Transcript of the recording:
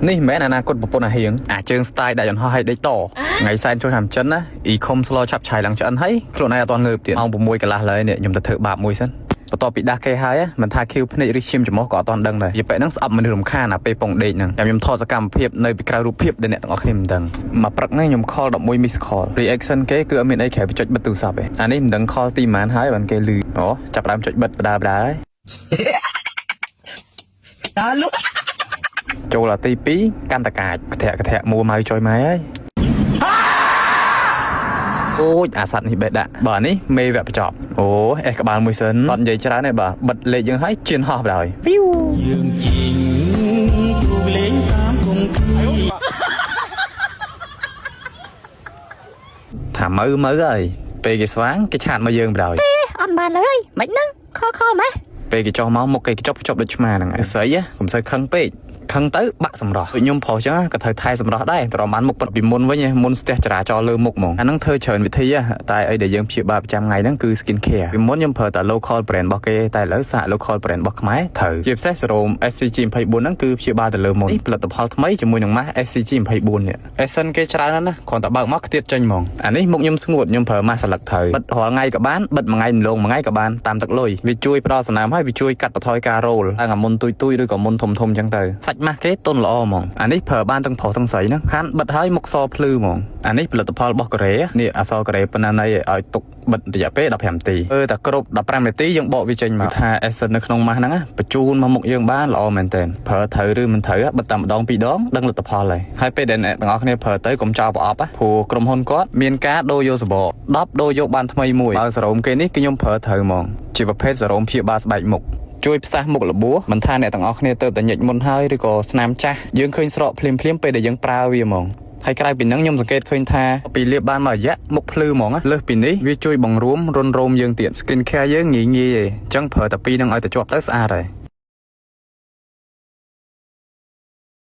នេះមិនមែនអនាគតប្រពន្ធអាហៀងអាជើង style ដាក់យន្តហោះឲ្យដេកតថ្ងៃសែនចូលឆ្នាំចិនណាអ៊ីខុំស្លឆាប់ឆាយឡើងឆ្អិនហើយខ្លួនឯងអត់ទាន់ងើបទៀតម៉ោង6កន្លះឡើយនេះខ្ញុំទៅធ្វើបាបមួយសិនបន្ទាប់ពីដាស់គេហើយមិនថាខៀវភ្នែកឬឈាមច្រមុះក៏អត់ទាន់ដឹងដែរយពេលហ្នឹងស្អប់មនុស្សរំខានអាពេលពងដេកហ្នឹងចាំខ្ញុំថតសកម្មភាពនៅពីក្រៅរូបភាពដែលអ្នកទាំងអស់គ្នាមិនដឹងមកព្រឹកហ្នឹងខ្ញុំ call 11 miss call reaction គេគឺអត់មានអីក្រៅពីចុចបិទទូរស័ព្ទទេអានេះមិនដឹង call ទីប៉ុន្មានហើយបានគេលឺអូចាប់ផ្ដើមចុចបិទបដាបដាហើយ តើលក់ ចូលអាទី2កាន់តកាចកធាក់កធាក់មួម៉ៅចុយម៉ែហើយអូយអាសត្វនេះបេះដាក់បាទនេះមេវគ្គបញ្ចប់អូអេះក្បាលមួយសិនអត់និយាយច្រើនទេបាទបិទលេខយើងហើយជៀនហោះបណ្ដោយវីវ យើងជីងទូកលេងតាមគង្ឃ ថាមើមើហើយពេលគេស្វាងគេឆាតមកយើងបណ្ដោយ អត់បានលើយមិនហ្នឹងខលខលម៉េះ ពេលគេចុះមកមុខគេកញ្ចប់កញ្ចប់ដូចឆ្មាហ្នឹងឯងស្រីហ៎កុំសូវខឹងពេកខឹងទៅបាក់សម្រស់ដូចខ្ញុំប្រុសចឹងក៏ត្រូវថែសម្រស់ដែរទ្រាំបានមុខពិតពីមុនវិញឯងមុនស្ទះចរាចរណ៍លើមុខហ្មងអាហ្នឹងធ្វើច្រើនវិធីហ៎តែអីដែលយើងព្យាបាលប្រចាំថ្ងៃហ្នឹងគឺ skin care ពីមុនខ្ញុំប្រើតែ local brand របស់គេតែឥឡូវសាក local brand របស់ខ្មែរត្រូវជាពិសេសសេរ៉ូម SCG 24ហ្នឹងគឺព្យាបាលទៅលើមុននេះផលិតផលថ្មីជាមួយនឹងម៉ាស់ SCG 24នេះ essence គេច្រើនណាស់ណាគ្រាន់តែបើកមកខ្ទាតចេញហ្មងអានេះមុខខ្ញុំស្ងួតខ្ញុំប្រើម៉ាស់ស្លឹកត្រូវបិទរាល់ថ្ងៃក៏បានបិទមួយថ្ងៃម្លងមួយថ្ងៃក៏បានតាមទឹកលុយវាជួយផ្ដល់សំណើមហើយវាជួយកាត់បន្ថយការរោលឡើងអាមុនទុយទុយឬក៏មុនធំធំចឹងទៅសាច់ម៉ាស់គេទន់ល្អហ្មងអានេះប្រើបានទាំងប្រុសទាំងស្រីហ្នឹងខានបិទហើយមុខសភ្លឺហ្មងអានេះផលិតផលរបស់កូរ៉េនេះអក្សរកូរ៉េប៉ុណ្ណាណីឲ្យទុកបិទរយៈពេល15នាទីអឺតែគ្រប់15នាទីយើងបកវាចេញមកថា essence នៅក្នុងម៉ាស់ហ្នឹងណាបញ្ជូនមកមុខយើងបានល្អមែនទែនប្រើត្រូវឬមិនត្រូវបិទតែម្ដងពីរដងដឹងលទ្ធផលហើយហើយពេលដែលអ្នកទាំងអស់គ្នាប្រើទៅកុំចោលប្រអប់ណាព្រោះក្រុមហ៊ុនគាត់មានការដូរយកសបក10ដូរយកបានថ្មីមួយបើសេរ៉ូមគេនេះគឺខ្ញុំប្រើត្រូវហ្មងជាប្រភេទសេរ៉ូមព្យាបាលស្បែកមុខជួយផ្សះមុខរបួសមិនថាអ្នកទាំងអស់គ្នាទៅតែញិចមុនហើយឬក៏ស្នាមចាស់យើងឃើញស្រកភ្លាមភ្លាមៗពេលដែលយើងប្រើវាហ្មងហើយក្រៅពីហ្នឹងខ្ញុំសង្កេតឃើញថាពីលាបបានមួយរយៈមុខភ្លឺហ្មងណាលើសពីនេះវាជួយបង្រួមរុនរោមយើងទៀត skin care យើងងាយងាយឯងអញ្ចឹងប្រើតែពីរហ្នឹងឲ្យតែជាប់ទៅស្អាតហើយ។